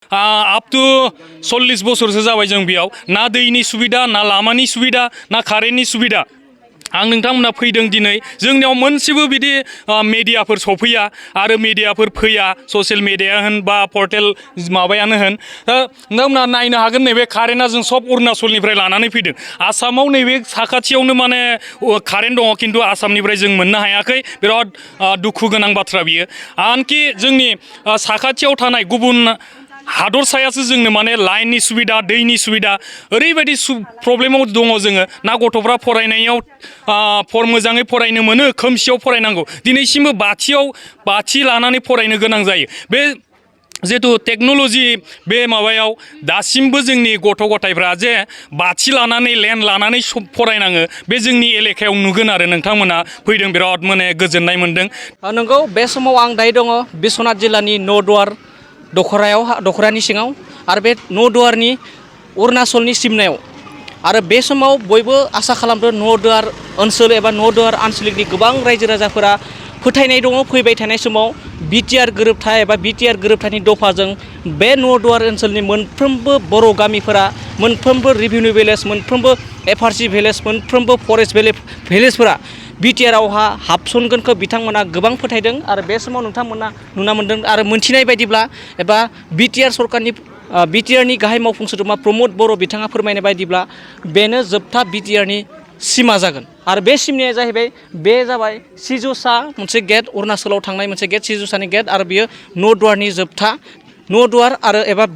आप to 40 बोसोरसो जाबाय जों बेयाव ना दैनि सुबिदा ना लामानि सुबिदा ना कारेन्टनि सुबिदा आं नोंथांमोना फैदों दिनै जोंनियाव मोनसेबो बिदि मेडियाफोर सफैया आरो मेडियाफोर फैया ससियेल मेडिया होन बा पर्टेल माबायानो होन नोंथांमोना नायनो हागोन नैबे कारेन्टआ जों सब अरुणाचलनिफ्राय लानानै फैदों आसामाव नैबे साखाथियावनो माने कारेन्ट दङ खिन्थु आसामनिफ्राय जों मोननो हायाखै बिराद दुखु गोनां बाथ्रा बियो आनखि जोंनि साखाथियाव थानाय गुबुन हादरसायासो जोंनो माने लाइननि सुबिदा दैनि सुबिदा ओरैबायदि प्रब्लेमाव दङ जोङो ना गथ'फ्रा फरायनायाव मोजाङै फरायनो मोनो खोमसियाव फरायनांगौ दिनैसिमबो बाथि लानानै फरायनो गोनां जायो बे जिहेतु टेक्न'ल'जि बे माबायाव दासिमबो जोंनि गथ' गथायफ्रा जे बाथि लानानै लेन्ड लानानै फरायनाङो बे जोंनि एलेकायाव नुगोन आरो नोंथांमोना फैदों बिराद माने गोजोननाय मोनदों नंगौ बे समाव आं दायो दङ बिश्वनाथ जिल्लानि न'दुवार दखरानि सिङाव आरो बे न'दुवारनि अरुणाचलनि सिमनायाव आरो बे समाव बयबो आसा खालामदों न'दुवार ओनसोल एबा न'दुवार आनसलिकनि गोबां रायजो राजाफोरा फोथायनाय दङ फैबाय थानाय समाव बिटिआर गोरोबथा एबा बिटिआर गोरोबथानि दफाजों बे न'दुवार ओनसोलनि मोनफ्रोमबो बर' गामिफोरा मोनफ्रोमबो रेभिनिउ भिलेज मोनफ्रोमबो एफआरसि भिलेज मोनफ्रोमबो फरेस्ट भिलेजफोरा बिटिआरआवहा हाबसनगोनखौ बिथांमोना गोबां फोथायदों आरो बे समाव नोंथांमोना नुना मोन्दों आरो मोनथिनाय बायदिब्ला एबा बिटिआर सरकारनि बिटिआरनि गाहाय मावफुं सोद्रोमा प्रमद बर' बिथाङा फोरमायनाय बायदिब्ला बेनो जोबथा बिटिआरनि सिमा जागोन आरो बे सिमनाया जाहैबाय बे जाबाय सिजुसा मोनसे गेट अरुणाचलाव थांनाय मोनसे गेट सिजुसानि गेट आरो बियो न'दुवारनि जोबथा न'दुवार आरो एबा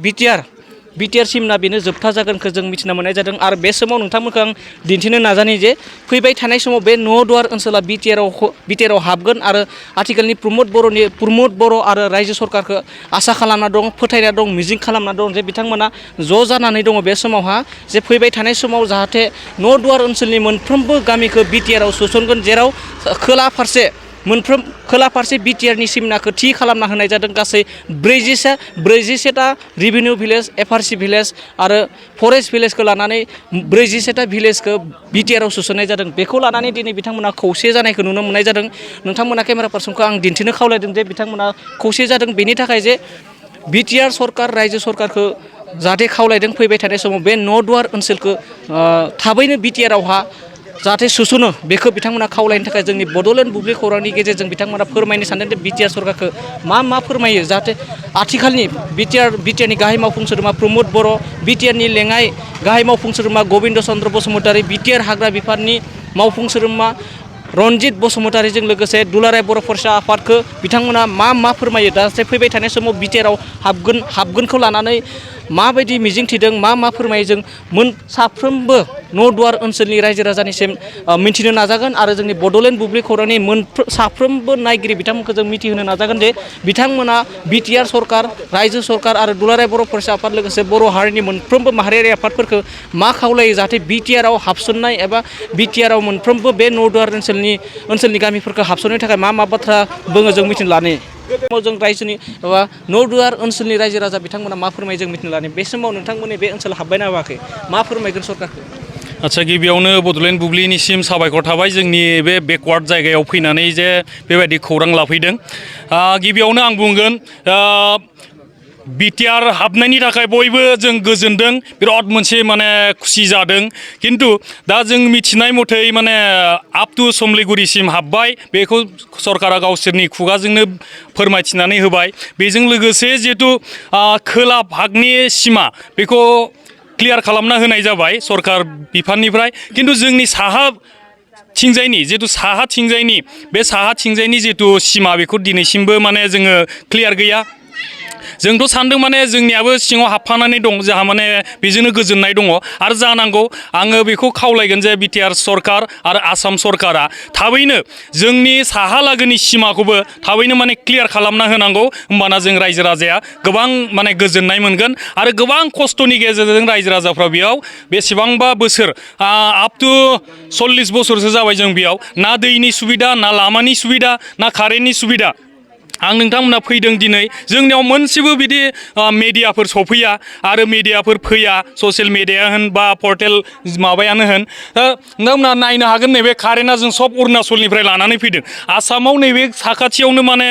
बिटिआर सिमना बेनो जोबथा जागोनखौ जों मिथिना मोननाय जादों आरो बे समाव नोंथांमोनखौ आं दिन्थिनो नाजानाय जे फैबाय थानाय समाव बे न'दुवार ओनसोला बिटिआरआव हाबगोन आरो आथिखालनि प्रमद बर' आरो रायजो सरकारखौ आसा खालामना दं फोथायना दं मिजिं खालामना दं जे बिथांमोना ज' जानानै दङ बे समावहा जे फैबाय थानाय समाव जाहाथे न'दुवार ओनसोलनि मोनफ्रोमबो गामिखौ बिटिआरआव सोसनगोन जेराव खोला फारसे बिटिआरनि सिमनाखौ थि खालामना होनाय जादों गासै 47टा रेभिनिउ भिलेज एफआरसि भिलेज आरो फरेस्ट भिलेजखौ लानानै 47टा भिलेजखौ बिटिआरआव सोसननाय जादों बेखौ लानानै दिनै बिथांमोना खौसे जानायखौ नुनो मोननाय जादों नोंथांमोना केमेरा पार्सनखौ आं दिन्थिनो खावलायदों जे बिथांमोना खौसे जादों बेनि थाखाय जे बिटिआर सरकार रायजो सरकारखौ जाहाथे खावलायदों फैबाय थानाय समाव बे न'दुवार ओनसोलखौ थाबैनो बिटिआरआवहा जाहाथे सोसनो बेखौ बिथांमोना खावलायनो थाखाय जोंनि बड'लेण्ड बुब्लि खौरांनि गेजेरजों बिथांमोना फोरमायनो सानदों जे बिटिआर सरकारखौ मा फोरमायो जाहाथे आथिखालनि बिटिआरनि गाहाय मावफुं सोद्रोमा प्रमद बर' बिटिआरनि लेङाइ गाहाय मावफुं सोद्रोमा गबिन्द चन्द्र बसुमतारी बिटिआर हाग्रा बिफाननि मावफुं सोद्रोमा रनजित बसुमतारीजों लोगोसे दुलाराय बर' फरायसा आफादखौ बिथांमोना मा फोरमायो जाहाथे फैबाय थानाय समाव बिटिआरआव हाबगोनखौ लानानै माबायदि मिजिं थिदों मा फोरमायो जों साफ्रोमबो न'दुवार ओनसोलनि रायजो राजानिसिम मिथिनो नाजागोन आरो जोंनि बड'लेण्ड बुब्लि खौरांनि साफ्रोमबो नायगिरि बिथांमोनखौ जों मिथिहोनो नाजागोन जे बिथांमोना बिटिआर सरकार रायजो सरकार आरो दुलाराय बर' फरायसा आफाद लोगोसे बर' हारिनि मोनफ्रोमबो माहारियारि आफादफोरखौ मा खावलायो जाहाथे बिटिआरआव हाबसननाय एबा बिटिआरआव मोनफ्रोमबो बे न'दुवार ओनसोलनि गामिफोरखौ हाबसननो थाखाय मा बाथ्रा बुङो जों मिथिनो लानो जों रायजोनि एबा न'दुवार ओनसोलनि रायजो राजा बिथांमोना मा फोरमायो जों मिथिनो लानो बे समाव नोंथांमोननि बे ओनसोलाव हाबबायना हाबाखै मा फोरमायगोन सरकारखौ आच्छा गिबियावनो बड'लेण्ड बुब्लिनिसिम साबायखर थाबाय जोंनि बे बेकवार्ड जायगायाव फैनानै जे बेबायदि खौरां लाफैदों गिबियावनो आं बुंगोन बिटिआर हाबनायनि थाखाय बयबो जों गोजोनदों बिराद मोनसे माने खुसि जादों खिन्थु दा जों मिथिनाय मथै माने आप टु समलिगुरिसिम हाबबाय बेखौ सरकारा गावसोरनि खुगाजोंनो फोरमायथिनानै होबाय बेजों लोगोसे जिहेतु खोला भागनि सिमा बेखौ क्लियार खालामना होनाय जाबाय सरकार बिफाननिफ्राय खिन्थु जोंनि साहाथिंजायनि जिहेतु सिमा बेखौ दिनैसिमबो माने जोङो क्लियार गैया जोंथ' सानदों माने जोंनियाबो सिङाव हाबफानानै दं जोंहा माने बेजोंनो गोजोननाय दङ आरो जानांगौ आङो बेखौ खावलायगोन जे बिटिआर सरकार आरो आसाम सरकारा थाबैनो जोंनि साहालागोनि सिमाखौबो थाबैनो माने क्लियार खालामना होनांगौ होमबाना जों रायजो राजाया गोबां माने गोजोननाय मोनगोन आरो गोबां खस्थ'नि गेजेरजों रायजो राजाफ्रा बेयाव बेसेबांबा बोसोर आप टु 40 बोसोरसो जाबाय जों बेयाव ना दैनि सुबिदा ना लामानि सुबिदा ना कारेन्टनि सुबिदा आं नोंथांमोना फैदों दिनै जोंनियाव मोनसेबो बिदि मेडियाफोर सफैया आरो मेडियाफोर फैया ससियेल मेडिया होन बा पर्टेल माबायानो होन नोंथांमोना नायनो हागोन नैबे कारेन्टआ जों सब अरुणाचलनिफ्राय लानानै फैदों आसामाव नैबे साखाथियावनो माने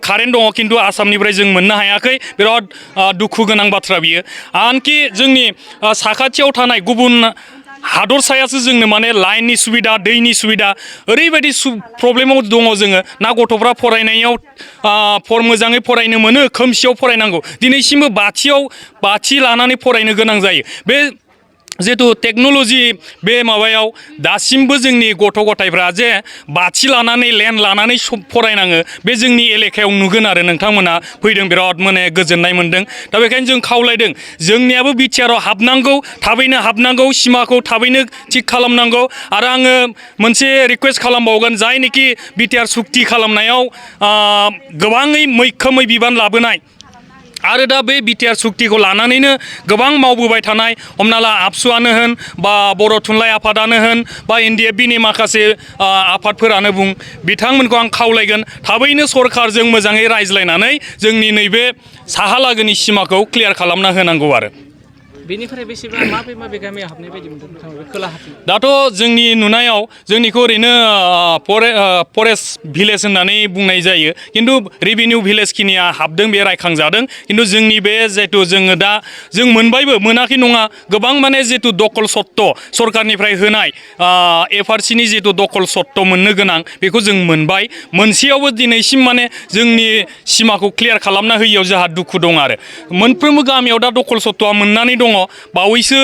कारेन्ट दङ खिन्थु आसामनिफ्राय जों मोननो हायाखै बिराद दुखु गोनां बाथ्रा बियो आनखि जोंनि साखाथियाव थानाय गुबुन हादरसायासो जोंनो माने लाइननि सुबिदा दैनि सुबिदा ओरैबायदि प्रब्लेमाव दङ जोङो ना गथ'फ्रा फरायनायाव मोजाङै फरायनो मोनो खोमसियाव फरायनांगौ दिनैसिमबो बाथि लानानै फरायनो गोनां जायो बे जिहेतु टेक्न'ल'जि बे माबायाव दासिमबो जोंनि गथ' गथायफ्रा जे बाथि लानानै लेन्ड लानानै फरायनाङो बे जोंनि एलेकायाव नुगोन आरो नोंथांमोना फैदों बिराद माने गोजोननाय मोनदों दा बेखायनो जों खावलायदों जोंनियाबो बिटिआरआव हाबनांगौ थाबैनो हाबनांगौ सिमाखौ थाबैनो थिग खालामनांगौ आरो आङो मोनसे रिकुवेस्ट खालामबावगोन जायनोखि बिटिआर सुक्ति खालामनायाव गोबाङै मैखोमै बिबान लाबोनाय आरो दा बे बिटिआर सुक्तिखौ लानानैनो गोबां मावबोबाय थानाय हमना ला आबसुआनो होन बा बर' थुनलाइ आफादानो होन बा एनडिएफबिनि माखासे आफादफोरानो बुं बिथांमोनखौ आं खावलायगोन थाबैनो सरकारजों मोजाङै रायज्लायनानै जोंनि नैबे साहालागोनि सिमाखौ क्लियार खालामना होनांगौ आरो बेनिफ्राय बेसेबां माबे गामियाव हाबनाय बायदि मोनदों नोंथाङा खोलाहाथिं दाथ' जोंनि नुनायाव जोंनिखौ ओरैनो फरेस्ट भिलेज होननानै बुंनाय जायो खिन्थु रेभिनिउ भिलेजखिनिया हाबदों बे रायखांजादों खिन्थु जोंनि बे जिहेतु जोङो दा जों मोनबायबो मोनाखै नङा गोबां माने जिहेतु दखल सत्त सरकारनिफ्राय होनाय एफआरसिनि जिहेतु दखल सत्त मोननो गोनां बेखौ जों मोनबाय मोनसेयावबो दिनैसिम माने जोंनि सिमाखौ क्लियार खालामना होयियाव जोंहा दुखु दं आरो मोनफ्रोमबो गामियाव दा दखल सत्तआ मोननानै दङ बावैसो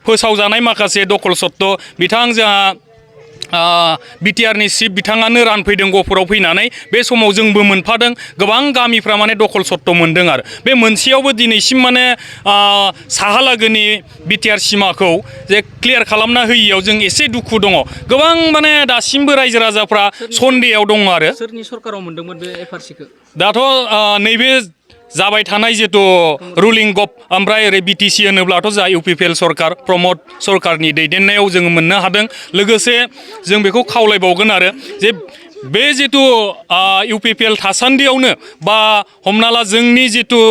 फोसावजानाय माखासे दखल सत्त बिथां जोंहा बिटिआरनि चिफ बिथाङानो रानफैदों गहपुराव फैनानै बे समाव जोंबो मोनफादों गोबां गामिफ्रा माने दखल सत्त मोनदों आरो बे मोनसेयावबो दिनैसिम माने साहालागोनि बिटिआर सिमाखौ जे क्लियार खालामना होयियाव जों एसे दुखु दङ गोबां माने दासिमबो रायजो राजाफ्रा सन्देहआव दङ आरो सोरनि सरकाराव मोनदोंमोन बे एफआरसिखौ दाथ' नैबे जाबाय थानाय जिहेतु रुलिं ओमफ्राय ओरै बिटिसि होनोब्लाथ' जोंहा इउपिपिएल सरकार प्रमद सरकारनि दैदेननायाव जोङो मोननो हादों लोगोसे जों बेखौ खावलायबावगोन आरो जे बे जितु इउपिपिएल थासान्दियावनो बा हमना ला जोंनि जितु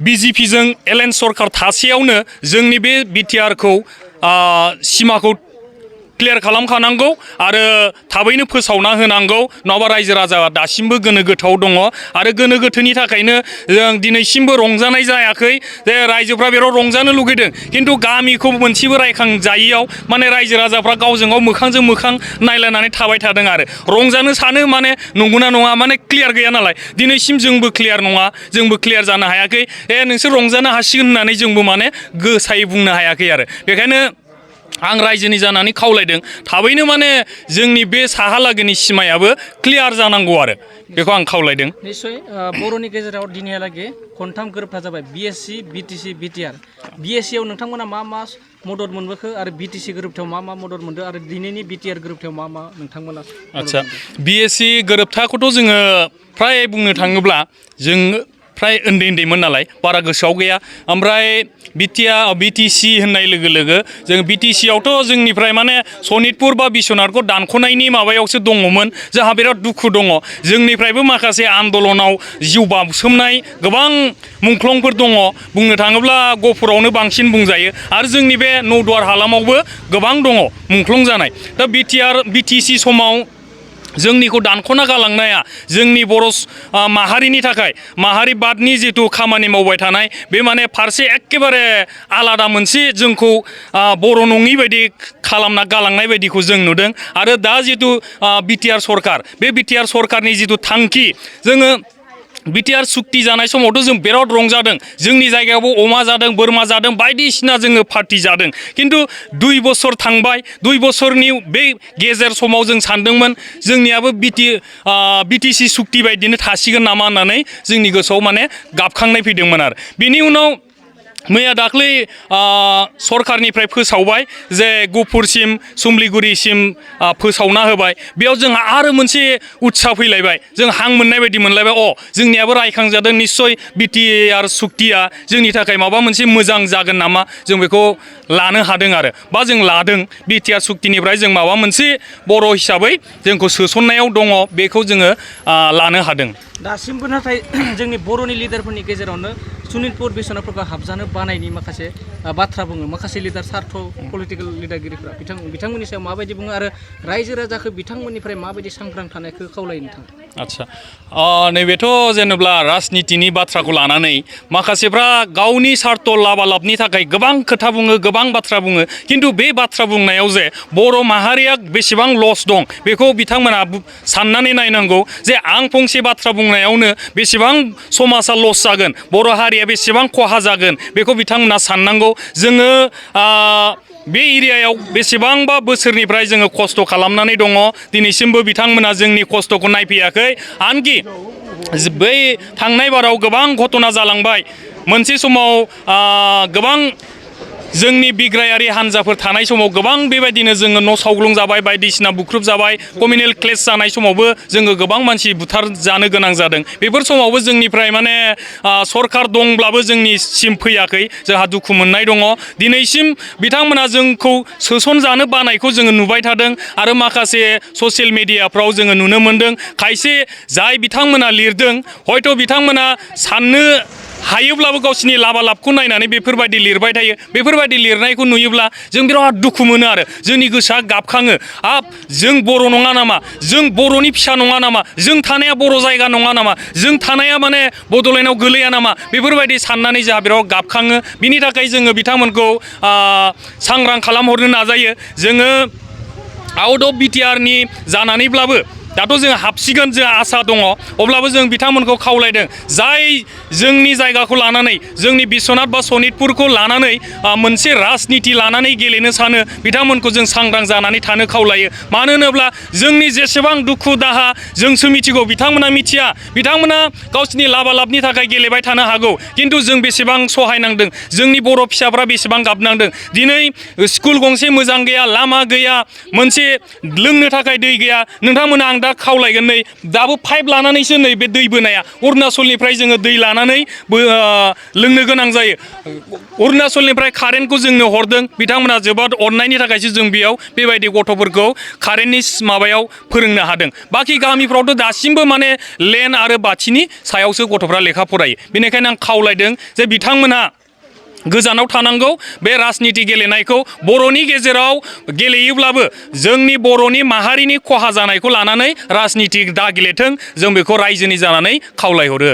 बिजेपिजों एलायन्स सरकार थासेयावनो जोंनि बे बिटिआरखौ सिमाखौ क्लियार खालामखानांगौ आरो थाबैनो फोसावना होनांगौ नङाबा रायजो राजा दासिमबो गोनो गोथोआव दङ आरो गोनो गोथोनि थाखायनो जों दिनैसिमबो रंजानाय जायाखै जे रायजोफ्रा बिराद रंजानो लुगैदों खिन्थु गामिखौ मोनसेबो रायखांजायियाव माने रायजो राजाफ्रा गावजों गाव मोखांजों मोखां नायलायनानै थाबाय थादों आरो रंजानो सानो माने नंगौना नङा माने क्लियार गैया नालाय दिनैसिम जोंबो क्लियार नङा जोंबो क्लियार जानो हायाखै नोंसोर रंजानो हासिगोन होननानै जोंबो माने गोसायै बुंनो हायाखै आरो बेखायनो आं रायजोनि जानानै खावलायदों थाबैनो माने जोंनि बे साहालागोनि सिमायाबो क्लियार जानांगौ आरो बेखौ आं खावलायदों निश्चय बर'नि गेजेराव दिनैहालागै खनथाम गोरोबथा जाबाय बिएससि बिटिसि बिटिआर बिएससियाव नोंथांमोना मा मदद मोनबोखो आरो बिटिसि गोरोबथायाव मा मदद मोनदों आरो दिनैनि बिटिआर गोरोबथायाव मा नोंथांमोना आदसा बिएससि गोरोबथाखौथ' जोङो फ्राय बुंनो थाङोब्ला जों फ्राय उन्दैमोन नालाय बारा गोसोआव गैया ओमफ्राय बिटिसि होननाय लोगो लोगो जों बिटिसियावथ' जोंनिफ्राय माने सनितपुर बा बिश्वनाथखौ दानख'नायनि माबायावसो दङमोन जोंहा बिराद दुखु दङ जोंनिफ्रायबो माखासे आन्दलनाव जिउ बाउसोमनाय गोबां मुंख्लंफोर दङ बुंनो थाङोब्ला गहपुरावनो बांसिन बुंजायो आरो जोंनि बे नौदुवार हालामावबो गोबां दङ मुंख्लं जानाय दा बिटिसि समाव जोंनिखौ दानख'ना गालांनाया जोंनि बर' माहारिनि थाखाय माहारिबादनि जिथु खामानि मावबाय थानाय बे माने फारसे एखेबारे आलादा मोनसे जोंखौ बर' नङि बायदि खालामना गालांनाय बायदिखौ जों नुदों आरो दा जिथु बिटिआर सरकार बे बिटिआर सरकारनि जिथु थांखि जोङो बिटिआर सुक्ति जानाय समावथ' जों बिराद रंजादों जोंनि जायगायावबो अमा जादों बोरमा जादों बायदिसिना जोङो पार्टि जादों खिन्थु 2 बोसोर थांबाय 2 बोसोरनि बे गेजेर समाव जों सानदोंमोन जोंनियाबो बिटिसि सुक्ति बायदिनो थासिगोन नामा होननानै जोंनि गोसोआव माने गाबखांनाय फैदोंमोन आरो बेनि उनाव मैया दाख्लै सरकारनिफ्राय फोसावबाय जे गुफुरसिम सुमलिगुरिसिम फोसावना होबाय बेयाव जोंहा आरो मोनसे उत्साह फैलायबाय जों हां मोननाय बायदि मोनलायबाय जोंनियाबो रायखांजादों निस्सय बिटिआर सुक्तिया जोंनि थाखाय माबा मोनसे मोजां जागोन नामा जों बेखौ लानो हादों आरो बा जों लादों बिटिआर सुक्तिनिफ्राय जों माबा मोनसे बर' हिसाबै जोंखौ सोसननायाव दङ बेखौ जोङो लानो हादों दासिमबो नाथाय जोंनि बर'नि लिडारफोरनि गेजेरावनो सनितपुर बिश्वनाथफोरखौ हाबजानो बानायनि माखासे बाथ्रा बुङो माखासे लिडार सार्थ पलिटिकेल लिडारगिरिफ्रा बिथांमोननि सायाव माबायदि बुङो आरो रायजो राजाखौ बिथांमोननिफ्राय माबायदि सांग्रां थानायखौ खावलायो नोंथां आच्छा नैबेथ' जेनेबा राजनितिनि बाथ्राखौ लानानै माखासेफ्रा गावनि सार्थ लाबालाबनि थाखाय गोबां खोथा बुङो गोबां बाथ्रा बुङो खिन्थु बे बाथ्रा बुंनायाव जे बर' माहारिया बेसेबां लस दं बेखौ बिथांमोना साननानै नायनांगौ जे आं फंसे बाथ्रा बुंनायावनो बेसेबां समाजा लस जागोन बर' हारिया बेसेबां खहा जागोन बेखौ बिथांमोना साननांगौ जोङो बे एरियायाव बेसेबांबा बोसोरनिफ्राय जोङो खस्थ' खालामनानै दङ दिनैसिमबो बिथांमोना जोंनि खस्थ'खौ नायफैयाखै आनखि बै थांनाय बाराव गोबां घटना जालांबाय मोनसे समाव गोबां जोंनि बिग्रायारि हान्जाफोर थानाय समाव गोबां बेबायदिनो जोङो न' सावग्लुं जाबाय बायदिसिना बुख्रुब जाबाय कमिउनेल क्लेश जानाय समावबो जोङो गोबां मानसि बुथार जानो गोनां जादों बेफोर समावबो जोंनिफ्राय माने सरकार दंब्लाबो जोंनिसिम फैयाखै जोंहा दुखु मोननाय दङ दिनैसिम बिथांमोना जोंखौ सोसनजानो बानायखौ जोङो नुबाय थादों आरो माखासे ससियेल मिडियाफ्राव जोङो नुनो मोनदों खायसे जाय बिथांमोना लिरदों हयथ' बिथांमोना साननो हायोब्लाबो गावसिनि लाबालाबखौ नायनानै बेफोरबायदि लिरबाय थायो बेफोरबायदि लिरनायखौ नुयोब्ला जों बिराद दुखु मोनो आरो जोंनि गोसोआ गाबखाङो जों बर' नङा नामा जों बर'नि फिसा नङा नामा जों थानाया बर' जायगा नङा नामा जों थानाया माने बड'लेण्डआव गोलैया नामा बेफोरबायदि साननानै जोंहा बिराद गाबखाङो बिनि थाखाय जोङो बिथांमोनखौ सांग्रां खालामहरनो नाजायो जोङो आउट अफ बिटिआरनि जानानैब्लाबो दाथ' जों हाबसिगोन जोंहा आसा दङ अब्लाबो जों बिथांमोनखौ खावलायदों जाय जोंनि जायगाखौ लानानै जोंनि बिश्वनाथ बा सनितपुरखौ लानानै मोनसे राजनिति लानानै गेलेनो सानो बिथांमोनखौ जों सांग्रां जानानै थानो खावलायो मानो होनोब्ला जोंनि जेसेबां दुखु दाहा जोंसो मिथिगौ बिथांमोना मिथिया बिथांमोना गावसिनि लाबालाबनि थाखाय गेलेबाय थानो हागौ खिन्थु जों बेसेबां सहायनांदों जोंनि बर' फिसाफ्रा बेसेबां गाबनांदों दिनै स्कुल गंसे मोजां गैया लामा गैया मोनसे लोंनो थाखाय दै गैया नोंथांमोना आं दा खावलायगोन नै दाबो पाइप लानानैसो नै बे दै बोनाया अरुणाचलनिफ्राय जोङो दै लानानै लोंनो गोनां जायो अरुणाचलनिफ्राय कारेन्टखौ जोंनो हरदों बिथांमोना जोबोद अननायनि थाखायसो जों बेयाव बेबायदि गथ'फोरखौ कारेन्टनि माबायाव फोरोंनो हादों बाखि गामिफ्रावथ' दासिमबो माने लेन्ड आरो बाथिनि सायावसो गथ'फ्रा लेखा फरायो बेनिखायनो आं खावलायदों जे बिथांमोना गोजानाव थानांगौ बे राजनिति गेलेनायखौ बर'नि गेजेराव गेलेयोब्लाबो जोंनि बर'नि माहारिनि खहा जानायखौ लानानै राजनिति दा गेलेथों जों बेखौ रायजोनि जानानै खावलायहरो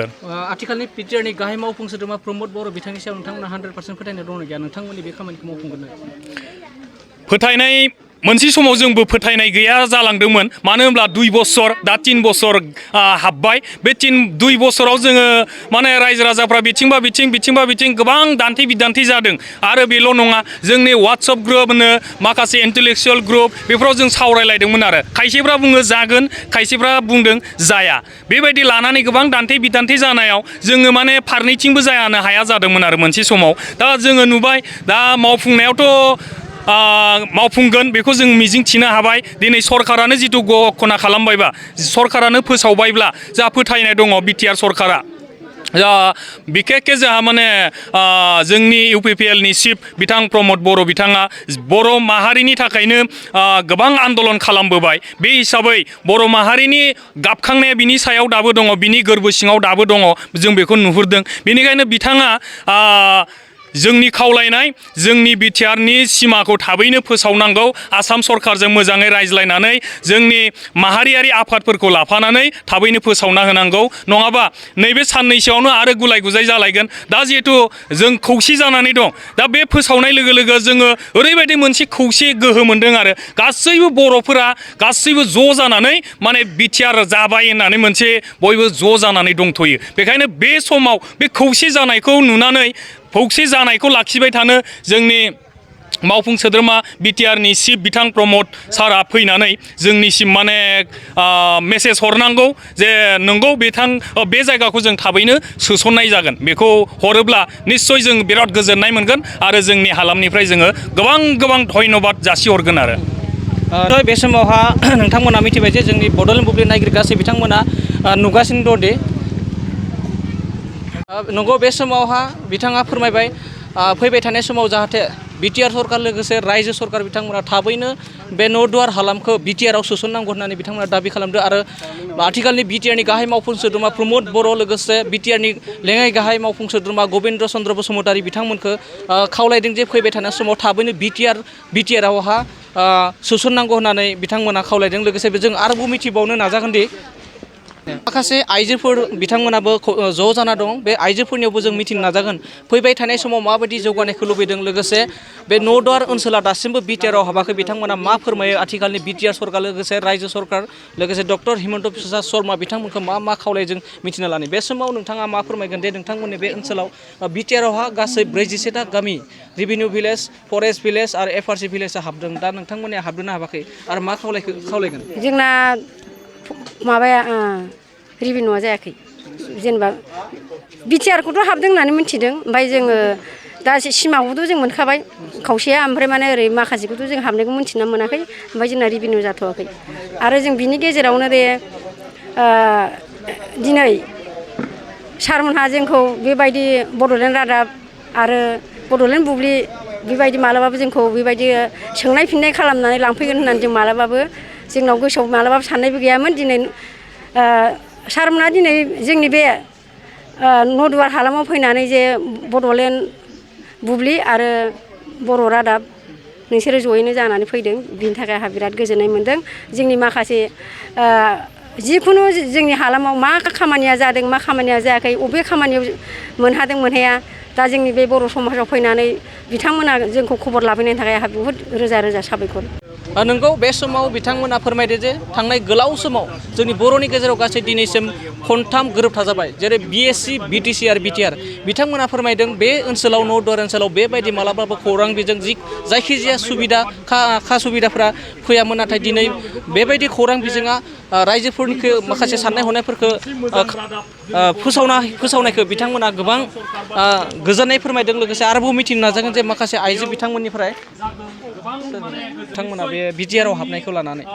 आथिखालनि बिटिआरनि गाहाय मावफुं सोद्रोमा प्रमद बर' बिथांनि सायाव नोंथांमोना 100% फोथायनाय दं गैया नोंथांमोननि बे खामानिखौ मावफुंगोन फोथायनाय मोनसे समाव जोंबो फोथायनाय गैया जालांदोंमोन मानो होनब्ला 2 बोसोर दा 3 बोसोर हाबबाय बे 2 बोसोराव जोङो माने रायजो राजाफ्रा बिथिंबा बिथिं गोबां दान्थे बिदान्थे जादों आरो बेल' नङा जोंनि वाट्सएप ग्रुप होनो माखासे इन्टेलेक्सुयेल ग्रुप बेफोराव जों सावरायलायदोंमोन आरो खायसेफ्रा बुङो जागोन खायसेफ्रा बुंदों जाया बेबायदि लानानै गोबां दान्थे बिदान्थे जानायाव जोङो माने फारनैथिंबो जानो हाया जादोंमोन आरो मोनसे समाव दा जोङो नुबाय दा मावफुंनायावथ' मावफुंगोन बेखौ जों मिजिंथिनो हाबाय दिनै सरकारानो जिथु घोषणा खालामबायबा सरकारानो फोसावबायब्ला जोंहा फोथायनाय दङ बिटिआर सरकारा बिखेखके जोंहा माने जोंनि इउपिपिएलनि चिफ बिथां प्रमद बर' बिथाङा बर' माहारिनि थाखायनो गोबां आन्दलन खालामबोबाय बे हिसाबै बर' माहारिनि गाबखांनाया बिनि सायाव दाबो दङ बिनि गोरबो सिङाव दाबो दङ जों बेखौ नुहुरदों बेनिखायनो बिथाङा जोंनि खावलायनाय जोंनि बिटिआरनि सिमाखौ थाबैनो फोसावनांगौ आसाम सरकारजों मोजाङै रायज्लायनानै जोंनि माहारियारि आफादफोरखौ लाफानानै थाबैनो फोसावना होनांगौ नङाबा नैबे साननैसोआवनो आरो गुलाय गुजाय जालायगोन दा जिहेतु जों खौसे जानानै दं दा बे फोसावनाय लोगो लोगो जोङो ओरैबायदि मोनसे खौसे गोहो मोनदों आरो गासैबो बर'फोरा गासैबो ज' जानानै माने बिटिआर जाबाय होननानै मोनसे बयबो ज' जानानै दंथ'यो बेखायनो बे समाव बे खौसे जानायखौ नुनानै खौसे जानायखौ लाखिबाय थानो जोंनि मावफुं सोद्रोमा बिटिआरनि चिफ बिथां प्रमद सारा फैनानै जोंनिसिम माने मेसेज हरनांगौ जे नंगौ बे जायगाखौ जों थाबैनो सोसननाय जागोन बेखौ हरोब्ला निस्सय जों बिराद गोजोननाय मोनगोन आरो जोंनि हालामनिफ्राय जोङो गोबां धन्यबाद जासिहरगोन आरो बे समावहा नोंथांमोना मिथिबाय जे जोंनि बड'लेण्ड बुब्लि नायगिरि गासै बिथांमोना नुगासिनो दं दि नंगौ बे समावहा बिथाङा फोरमायबाय फैबाय थानाय समाव जाहाथे बिटिआर सरकार लोगोसे रायजो सरकार बिथांमोना थाबैनो बे न'दुवार हालामखौ बिटिआरआव सोसननांगौ होननानै बिथांमोना दाबि खालामदों आरो आथिखालनि बिटिआरनि गाहाय मावफुं सोद्रोमा प्रमद बर' लोगोसे बिटिआरनि लेङाइ गाहाय मावफुं सोद्रोमा गबिन्द चन्द्र बसुमतारी बिथांमोनखौ खावलायदों जे फैबाय थानाय समाव थाबैनो बिटिआरआवहा सोसननांगौ होननानै बिथांमोना खावलायदों लोगोसे जों आरोबाव मिथिबावनो नाजागोन दि माखासे आइजोफोर बिथांमोनाबो ज' जाना दं बे आइजोफोरनियावबो जों मिथिनो नाजागोन फैबाय थानाय समाव माबायदि जौगानायखौ लुबैदों लोगोसे बे न'दुवार ओनसोला दासिमबो बिटिआरआव हाबाखै बिथांमोना मा फोरमायो आथिखालनि बिटिआर सरकार लोगोसे रायजो सरकार लोगोसे डक्टर हिमन्त बिश्व शर्मा बिथांमोनखौ मा खावलायजों मिथिना लानो बे समाव नोंथाङा मा फोरमायगोन दे नोंथांमोननि बे ओनसोलाव बिटिआरआवहा गासै 47टा गामि रेभिनिउ भिलेज फरेस्ट भिलेज आरो एफआरसि भिलेजआ हाबदों दा नोंथांमोननिया हाबदोंना हाबाखै आरो मा खावलायगोन जोंना माबाया रिभिनिउआ जायाखै जेनेबा बिटिआरखौथ' हाबदों होननानै मिथिदों ओमफ्राय जोङो दा सिमाखौथ' जों मोनखाबाय खावसेया ओमफ्राय माने ओरै माखासेखौथ' जों हाबनायखौ मिथिना मोनाखै ओमफ्राय जोंना रिभिनिउ जाथ'वाखै आरो जों बिनि गेजेरावनो दे दिनै सारमोनहा जोंखौ बेबायदि बड'लेण्ड रादाब आरो बड'लेण्ड बुब्लि बेबायदि मालाबाबो जोंखौ बेबायदि सोंनाय फिननाय खालामनानै लांफैगोन होननानै जों मालाबाबो जोंनाव गोसोआव मालाबाबो साननायबो गैयामोन दिनै सारमोनहा दिनै जोंनि बे न'दुवार हालामाव फैनानै जे बड'लेण्ड बुब्लि आरो बर' रादाब नोंसोरो जयैनो जानानै फैदों बिनि थाखाय आंहा बिराद गोजोननाय मोन्दों जोंनि माखासे जिखुनु जोंनि हालामाव मा खामानिया जादों मा खामानिया जायाखै अबे खामानियाव मोनहादों मोनहाया दा जोंनि बे बर' समाजाव फैनानै बिथांमोना जोंखौ खबर लाफैनायनि थाखाय आंहा बहुद रोजा साबायखर नोंगौ बे समाव बिथांमोना फोरमायदो जे थांनाय गोलाव समाव जोंनि बर'नि गेजेराव गासै दिनैसिम खनथाम गोरोबथा जाबाय जेरै बिएससि बिटिसि आरो बिटिआर बिथांमोना फोरमायदों बे ओनसोलाव न'दुवार ओनसोलाव बेबायदि मालाबाबो खौरां बिजों जायखिजाया सुबिदा सुबिदाफ्रा फैयामोन नाथाय दिनै बेबायदि खौरां बिजोङा रायजोफोरनिखौ माखासे साननाय हनायफोरखौ फोसावनायखौ बिथांमोना गोबां गोजोननाय फोरमायदों लोगोसे आरोबाव मिथिनो नाजागोन जे माखासे आइजो बिथांमोननिफ्राय बिथांमोना बे बिटिआरआव हाबनायखौ लानानै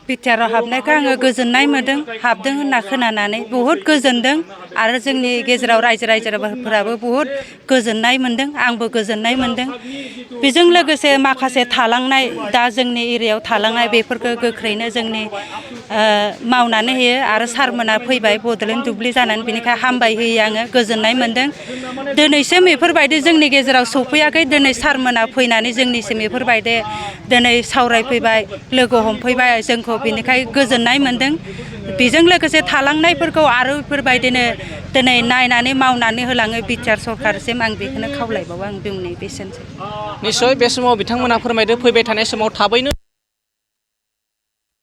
बिटिआरआव हाबनायखौ आङो गोजोननाय मोन्दों हाबदों होनना खोनानानै बहुद गोजोनदों आरो जोंनि गेजेराव रायजोफोराबो बहुद गोजोननाय मोन्दों आंबो गोजोननाय मोन्दों बेजों लोगोसे माखासे थालांनाय दा जोंनि एरियायाव थालांनाय बेफोरखौ गोख्रैनो जोंनि मावनानै होयो आरो सारमोना फैबाय बड'लेण्ड दुब्लि जानानै बेनिखायनो हामबाय होयो आङो गोजोननाय मोन्दों दिनैसिम बेफोरबायदि जोंनि गेजेराव सौफैयाखै दिनै सारमोना फैनानै जोंनिसिम बेफोरबायदि दिनै सावरायफैबाय लोगो हमफैबाय जोंखौ बेनिखायनो गोजोननाय मोन्दों बेजों लोगोसे थालांनायफोरखौ आरो बेफोरबायदिनो दिनै नायनानै मावनानै होलाङो बिटिआर सरकारसिम आं बेखौनो खावलायबावो आं बुंनाय बेसेनोसै निस्सय बे समाव बिथांमोना फोरमायदों फैबाय थानाय समाव थाबैनो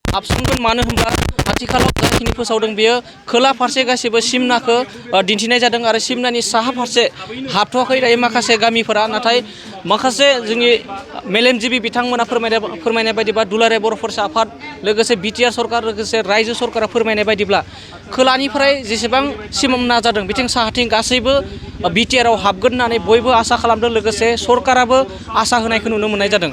हाबसनगोन मानो होनब्ला आथिखालाव जाखिनि फोसावदों बेयो खोला फारसे गासैबो सिमनाखौ दिन्थिनाय जादों आरो सिमनानि साहा फारसे हाबथ'वाखै दायो माखासे गामिफोरा नाथाय माखासे जोंनि मेलेमजिबि बिथांमोना फोरमायनाय बायदिब्ला दुलाराय बर' फरायसा आफाद लोगोसे बिटिआर सरकार लोगोसे रायजो सरकारा फोरमायनाय बायदिब्ला खोलानिफ्राय जेसेबां सिमांना जादों बिथिं साहाथिं गासैबो बिटिआरआव हाबगोन होननानै बयबो आसा खालामदों लोगोसे सरकाराबो आसा होनायखौ नुनो मोननाय जादों